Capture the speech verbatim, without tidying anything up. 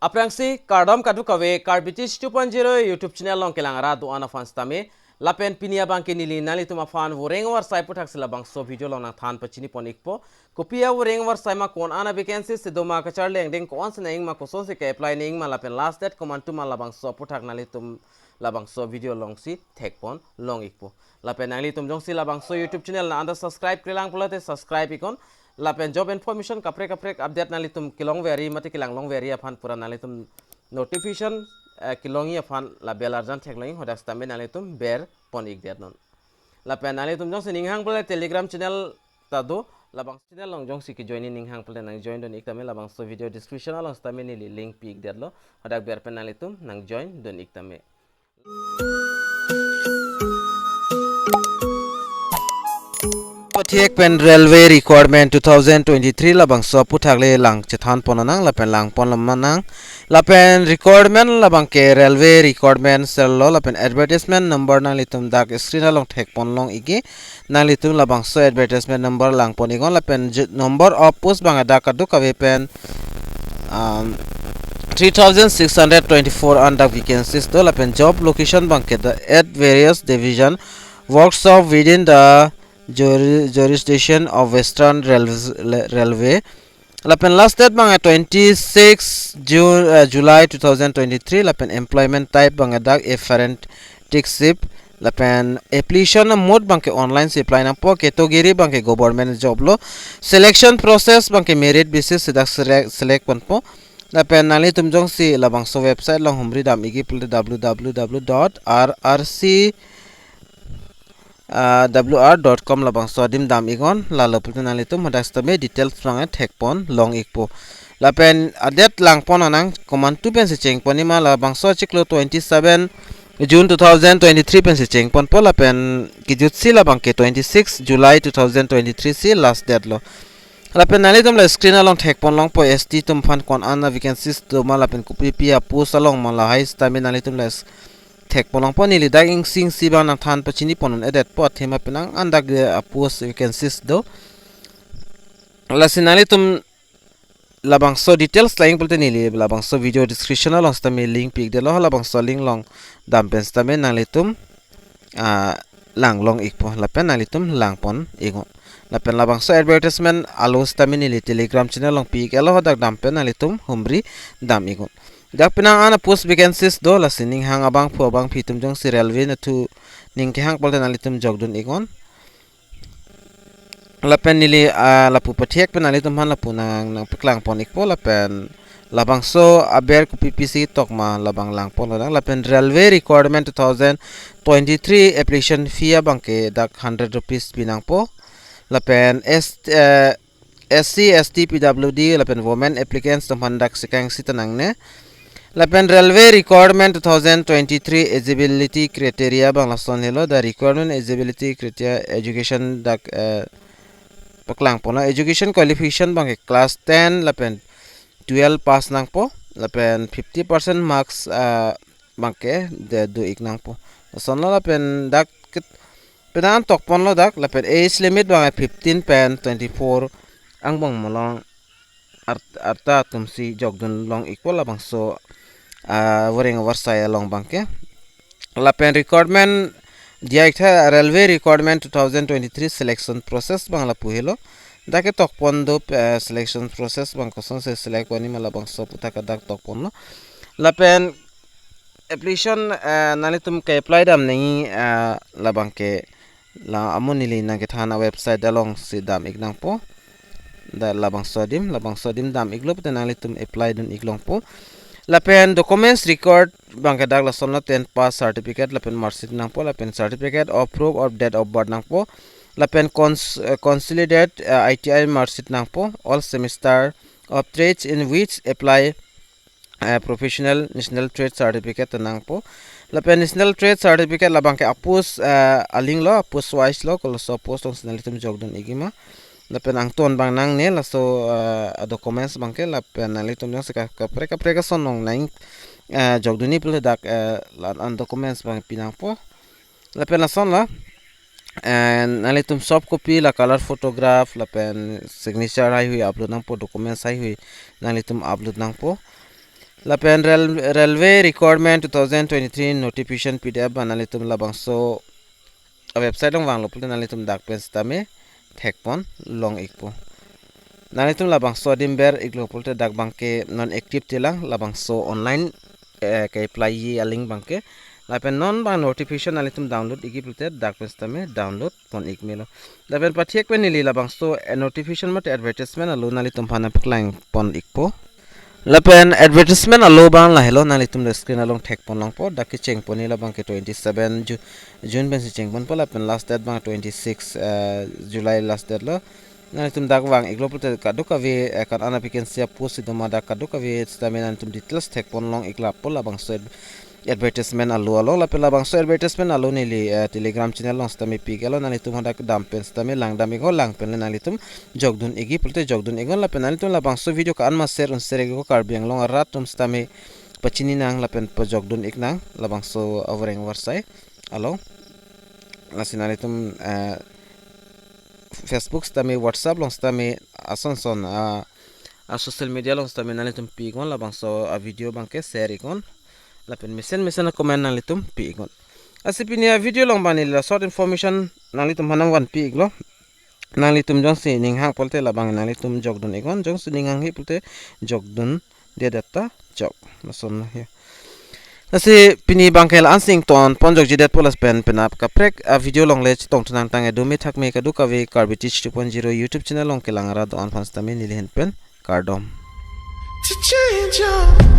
Aphrangsi kardom kadokave, Karbi Teach two point zero YouTube channel along kelang arat do-an aphan sitame, lapen pini abangke neli nanglitum aphan voreng varsai aputhaksi labangso video along nangthan pachini pon ikpo. Kopi avoreng varsai ma, ko-an a vacancy si doma, kacharli angdeng ko-an si nang-ik ma, kosonsi ke-apply nang-ik ma, lapen last date komantu ma, labangso aputhak nanglitum labangso video alongsi thek pon long ikpo. Lapen nanglitum jongsi labangso YouTube channel nang anta subscribe-kre lang pulote subscribe iknon. Lapen job information kaprek kaprek update nanglitum kelong veri mate kelang long veri aphan pura nanglitum notification, eh, kelongji aphan la bell arjan theklong ik, hadak sitame nanglitum ber pon ik det non. Lapen nanglitum jongsi ning hang pulote Telegram channel ta do, labang channel along jongsi kejoin ning hang pulote nang join dun ik tame, labangso video description along sitame neli link pi ik detlo, hadak ber pen nanglitum nang join dun ik tame. Pathek pen Railway Recruitment two thousand twenty-three labangso aputhak le lang chethan pon nang lapen lang pon lama nang. Lapen recruitment labangke Railway Recruitment Cell lo, lapen advertisement number nanglitum dak screen along thek pon long ikji. Nanglitum labangso advertisement number lang pon iknon, lapen je-, number of post abang dak kadokave pen, um, three thousand six hundred twenty-four an dak vacancies do, lapen job location abangke do at various division workshop within the juri-, jurisdiction of Western Rails-, Railway. Lapen last date abang twenty-six June, eh, July two thousand twenty-three, lapen employment type abang dak apprenticeship, lapen application mode abangke online si apply nangpo, category abangke government job lo, selection process abangke merit basis si dak select, select ponpo. Lapen nanglitum jongsi labangso website along humri dam ikji pulote W W W dot R R C ah, W R dot com labangso adim dam iknon, lalo pulote nanglitum hadak sitame details abang thek pon long ikpo. Lapen a-date lang pon nang, komantu pensi cheng pon ikji ma, labangso achiklo twenty-seven June two thousand twenty-three pensi cheng ponpo, lapen kejutsi labangke twenty-six July two thousand twenty-three si last date lo. Lapen nanglitum la screen along thek pon longpo S T atum aphan ko-an a vacancies doma lapen kopi pi a post along ma, lahai sitame nanglitum la s-, thek pon longpo. Neli dak isi isi abang nangthan pachini pon un-edetpo, athema penang an dak, eh, a post vacancies do. Lasi nanglitum labangso details lang ik pulote neli labangso video description along sitame link pi ik detlo, labangso link along dam pen sitame nanglitum, ah, lang long ikpo, lapen nanglitum lang pon iknon. Lapen labangso advertisement alo sitame neli Telegram channel along pi ik etlo, hadak dam pen nanglitum humri dam iknon. Dak penang an a post vacancies do, lasi ning hang abangphu abangphi atum jongsi railway nathu ning kehang pulote nanglitum jok dun iknon. Lapen neli, ah, lapu pathek pen nanglitum aphan lapu nang, nangpaklang pon ikpo, lapen labangso aber kopi pisi tok ma labang lang pon lang. Lapen Railway Recruitment two thousand twenty-three application fee abangke dak hundred rupees pi nangpo. Lapen S, eh, S C, S T, P W D, lapen women applicants atum aphan dak sekang sita nangne. Lapen Railway Recruitment two thousand twenty-three eligibility criteria abang lason helo, the recruitment eligibility criteria education dak, eh, paklang pon lo, education qualification abangke class ten lapen twelve pass nangpo, lapen fifty percent marks, ah, abangke de do ik nangpo. Lasonlo lapen dak ket-, penang tok ponlo dak, lapen age limit abang fifteen pen twenty-four angbong malong art-, arta atumsi jok dun long ikpo labangso, ah, voreng varsai along abangke. Lapen recruitment diya iktha, Railway Recruitment two thousand twenty-three selection process abang lapu helo. Dak ketok pon do, eh, selection process abang kosonsi select pon ikji ma, labangso aputhak dak tok ponlo. Lapen application, eh, nanglitum ke-apply dam nangji, eh, labangke la amonili nangkethan a website alongsi dam ik nangpo. Dak labangso adim, labangso adim dam iklo pulote nanglitum apply dun ik longpo. Lapen documents required abangke dak lasonlo, ten pass certificate lapen marksheet nangpo, lapen certificate of proof of date of birth nangpo. Lapen cons-, eh, consolidated, eh, I T I marksheet nangpo, all semester of trades in which apply, eh, professional national trade certificate nangpo. Lapen national trade certificate labangke a post, eh, aling lo, a post wise lo, koloso a post alongsi nanglitum jok dun ikji ma. Lapen angton abang nangne, laso, eh, a documents abangke, lapen nanglitum jongsi ka-, kaprek kaprek ason along nang, eh, jok dunji pulote dak, eh, la-an documents abang pi nangpo. Lapen lasonlo, and nanglitum soft copy la color photograph lapen signature haihui upload nangpo, documents haihui nanglitum upload nangpo. Lapen rail, railway recruitment two thousand twenty-three notification P D F abang nanglitum labangso a website along vanglo pulote nanglitum dak pen sitame thekpon long ikpo. Nanglitum labangso adim ber iklo pulote dak abangke non active tilang labangso online, eh, ke-apply-ji a-link abangke. Lapen non abang notification nanglitum download ikji pulote dak pen sitame download pon ik melo. Lapen pathek pen neli labangso, eh, notification mate advertisement alo nanglitum aphan nangpaklang pon ikpo. Lapen advertisement alo abang lahelo, nanglitum le screen along thekpon longpo, dak kecheng ponji labangke twenty-seven Ju-, June pensi chengponpo, lapen last date abang twenty-six, eh, July last date lo. Nanglitum dak vang iklo pulote kadokave, eh, kan ana vacancy a-post si doma dak kadokave sitame nanglitum details thekpon long iklappo labangso ad-, advertisement alo along. Lapen labangso advertisement alo neli, eh, Telegram channel along sitame pi iklo, nanglitum hadak dam pen sitame langdam iknon, lang pen le nanglitum jokdun ikji pulote jokdun iknon. Lapen nanglitum labangso video ko-an ma share un share iknon, Karbi Anglong arat atum sitame pachini nang lapen pajokdun ik nang labangso avoreng avarsai along. Lasi nanglitum, eh, Facebook sitame, WhatsApp along sitame, ason son, ah, a-social media along sitame nanglitum pi iknon, labangso a-video abangke share iknon. Lapen mesen mesen a-comment nanglitum pi iknon. Lasi pini a-video along abang neli la short information nanglitum aphan nangvanpi iklo. Nanglitum jongsi ning hang pulote labang nanglitum jokdun iknon, jongsi ning hanghe pulote jokdundedet ta chok. Lason he. Lasi pini abangke la-ansi ingtonpon jokjidetpo, lapen penap kaprek a-video along le chetongthu nang tangte, dome thakme kadokave Karbi Teach two point zero YouTube channel along kelang arat do-an aphan sitame neli ahin pen kardom. To change your